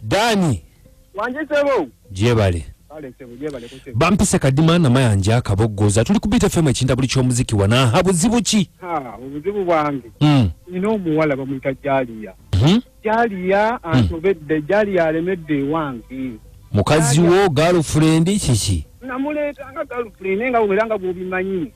Dani Wanje sebo. Jebale. Kale sebo jebale kusebo. Bampise Kadima na Mayanja Kaboggoza tuli ku Beat FM ekintabuli ky'omuziki wana buzibu ki? Ha, obuzibu bwange. Nina omuwala bamuyita Jalia. Jalia antobedde Jalia alemedde wange. Mukazi wo girlfriend kiki? Namuleeta nga girlfriend nga weranga bw'obimanyi.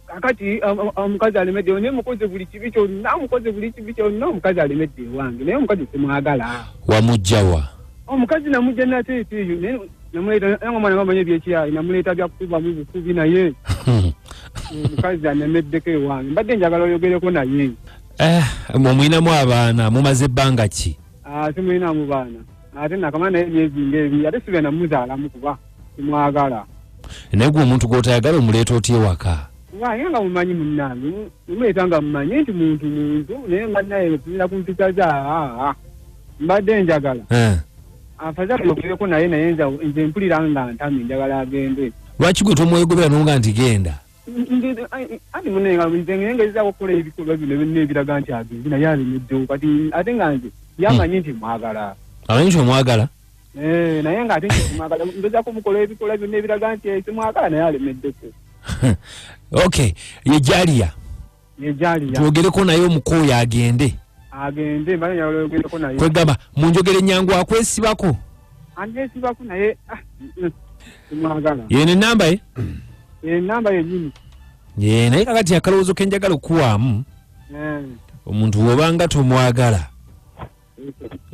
Kakati omukazi alemedde naye mukoze buli kibi kyonna, mukoze buli kibi kyonna, omukazi alemedde wange naye omukazi simwagala. Wamugjawa? Omukazi namugja nateeta eyo naye namuleeta nga omwana nga omanyi ebyekiyayi namuleeta byakukubamu bukubi naye omukazi anemeddeko ewange. Mbadde njagala oyogereko naye. Mumwinamu abaana mumaze ebbanga ki? Simulinamu baana ate nakamala naye emyezi ng'ebiri ate sibe namuzaalamu kuba simwagala. Naye gwe omuntu gw'otayagala omuleeta otya ewaka? Naye nga mumanyi munnange, muleeta nga mumanyi nti muntu naye nga naye otunula ku mpisa za mbadde njagala. Afadhali oyogereko naye naye nze mpulira nga ntamye njagala agende. Lwaki gwe tomwegobera n'onga nti genda? Anti munne nze ngezaako okukola ebikolwa bino byonna ebiraga nti agende naye alemeddewo kati ate nga nze yamanyi nti mwagala. Amanyi nti omwagala? Naye nga ate nze mwagala ngezaako mukola ebikolwa byonna ebiraga nti simwagala naye alemeddeko. Okay, ye Jalia. Ye Jalia. Twogereko naye omukooya agende. Agende mbadde njagala oyogereko naye. Kwegamba munjogere ennyangu akwesibako. Anjesibako naye simwagala. Yeno ennamba ye? Ennamba yennyini. Ye naye kakati akalowoozo ke njagala okuwaamu. Omuntu bw'obanga tomwagala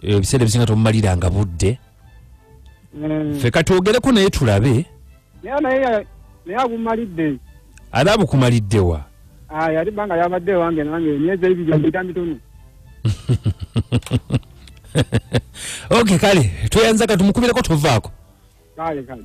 ebiseera ebisinga tomumaliranga budde. Ffe katwogereko naye tulabe. Naye naye abumalidde. Ate abukumalidde wa? Yali bbanga yabadde wange nange emyezi ebiri mpita mitono. Okay, kale tweyanza katumukubireko tovaako. Kale kale.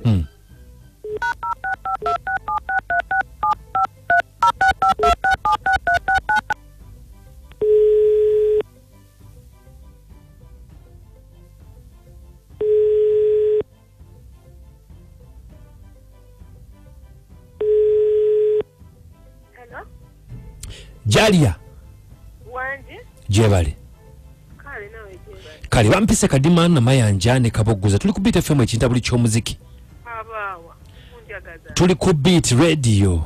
Hello? Jalia. Wanje? Jebale. Kale nawe jebale. Kale bampise Kadima na Mayanja ne Kaboggoza tuli ku Beat FM ekintabuli ky'omuziki. Abaawa munjagaza. Tuli ku Beat Radio.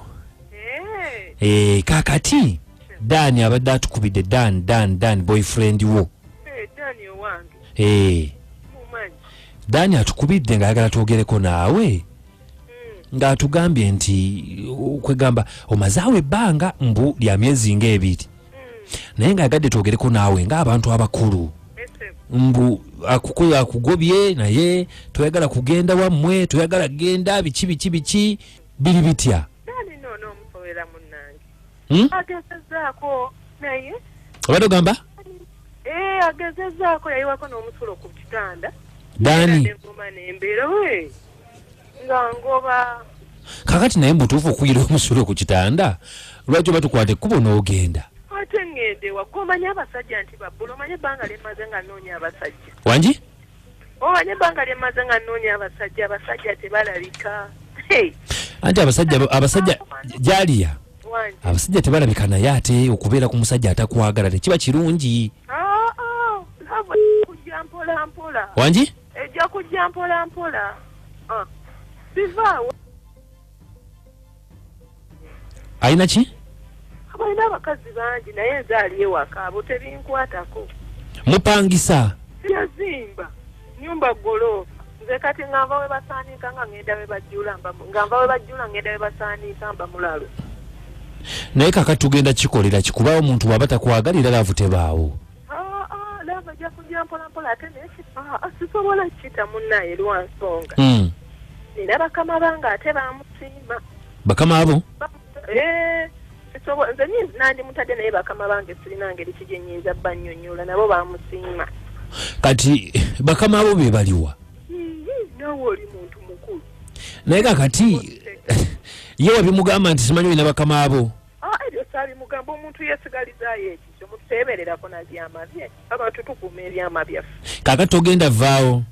Kakati Dani abadde atukubidde Dan boyfriend wo. Dani owange. Mumanyi. Dani atukubidde ng'ayagala twogereko naawe. Ng'atugambye nti kwegamba omazaawo ebbanga mbu lya myezi ng'ebiri. Naye ng'ayagadde twogereko naawe ng'abantu abakulu. Mbu akugobye naye toyagala kugenda wammwe, toyagala genda biki biki biki biri bitya? Dani no omusowera munnange. Agezezaako naye. Obadde ogamba? Agezezaako yayiwako n'omusulo ku kitanda. Dani. Embeera we nga ngoba. Kakati naye mbutuufu okuyira omusulo ku kitanda lwaki oba tukwata ekkubo n'ogenda? Ate ŋŋende wa gwe omanyi abasajja nti babbula, omanyi ebbanga lye mmaze nga nnoonya abasajja. Wangi? Omanyi ebbanga lye mmaze nga nnoonya abasajja, abasajja tebalabika. Anti abasajja Jalia. Abasajja tebalabika naye ate okubeera ku musajja atakwagala tekiba kirungi. Love kujja mpola mpola. Wangi? Ejja kujja mpola mpola. Bivaawo. Alina ki? Balina abakazi bangi naye nze ali ewaka abo tebinkwatako. Mupangisa? Yazimba nyumba golofa. Nze kati nga nva we basaanika nga ngenda we bajjula nga nva we bajjula ngenda we basaanika mba mulalo. Naye kakati tugenda kikolera kikuba omuntu bw'aba takwagalira laavu tebaawo. Laavu ejja kujja mpola mpola ate naye sisobola kita munnaye lwa nsonga. Nina bakama bange ate bamusiima. Bakama abo? Nze nandimutadde naye bakama bange sirina ngeri ki gye nnyinza bannyonnyola nabo bamusiima. Kati bakama abo be baliwa? Naawe oli muntu mukulu. Naye kakati ye wabimugamba nti simanyi olina bakama abo? Ebyo saabimugamba, omuntu yeesigalizaayo ekikyo, omuntu teyeebererako na byama bye. Abantu tukuuma ebyama byaffe. Kakati togenda vaawo?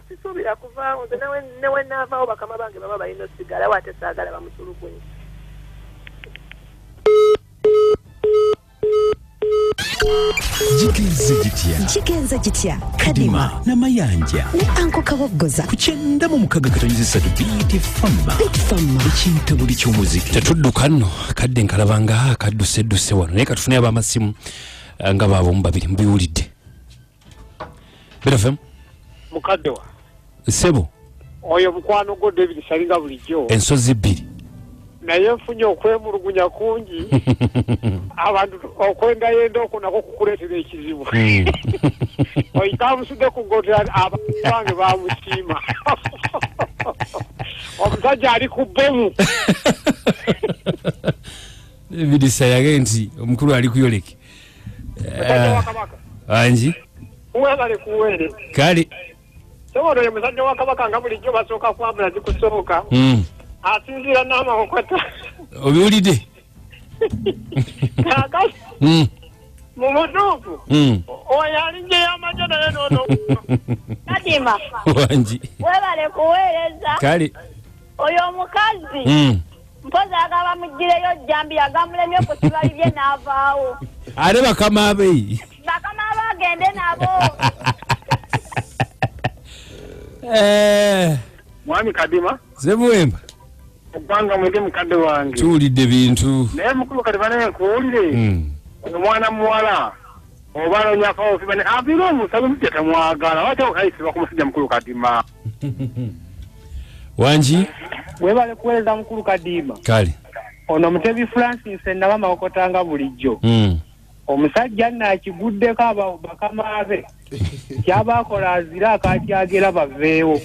Sisuubira kuvaawo nze ne we naavaawo bakama bange baba balina osigalawo ate saagala bamutulugunye. Kigenze gitya? Kigenze gitya? Kadima Namayanja ne Anko Kaboggoza ku 96.3 Beat Fama. Beat Fama. Ekintabuli ky'omuziki. Tetudduka nno, kadde nkalabanga kaddusedduse wano, naye katufune ab'amasimu nga baabo mu babiri mubiwulidde. Beat FM. Mukadde wa Ssebo. Oyo mukwano gwo David Salinga bulijjo. Ensozi bbiri. Naye nfunye okwemulugunya kungi. Abantu okwendayenda okwo nakwo kukuleetera ekizibu. Oyita ku gotera abantu bange bamusiima. Omusajja ali ku bbomu. David Salinga nti omukulu ali kuyoleke. Musajja wa Kabaka. Anji? Webale kuweere. Kale. Sobola oyo musajja wa Kabaka nga bulijjo basooka kwambula zikusooka. Asinziira n'amakokota. Obiwulidde? Kaakati. Mu butuufu. Oyo alinnya y'amagye naye n'ono. Kadima. Wangi. Webale kuweereza. Kale. Oyo omukazi. Mpozi agaba muggireyo jjambiya gamulemye ku kibali bye n'avaawo. Ate bakama be. Bakama be agende nabo. Mwami Kadima. Zebuwemba. Obbanga mwege mukadde wange. Tuwulidde bintu. Naye mukulu Kadima naye nkuwulire. Omwana muwala oba anoonya ofiba aviire omusabe omusajja tamwagala. Lwaki okayisibwa ku musajja mukulu Kadima? Wangi? Webale kuweereza mukulu Kadima. Kale. Ono Mutebi Francis Nnaba Mawokota bulijjo. Omusajja nno akiguddeko bakama be. Kyaba akola azira akakyagera baveewo.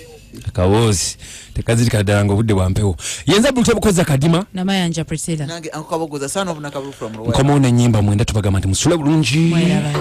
Akawoozi tekazirika ddala ng'obudde bwa mpewo. Yenza Bulute Bukoza Kadima. Namayanja Priscilla. Nange Anko Kabogoza son of Nakabu from Rwanda. Nkomawo n'ennyimba mwenda tubagamba nti musule bulungi. Mweraba.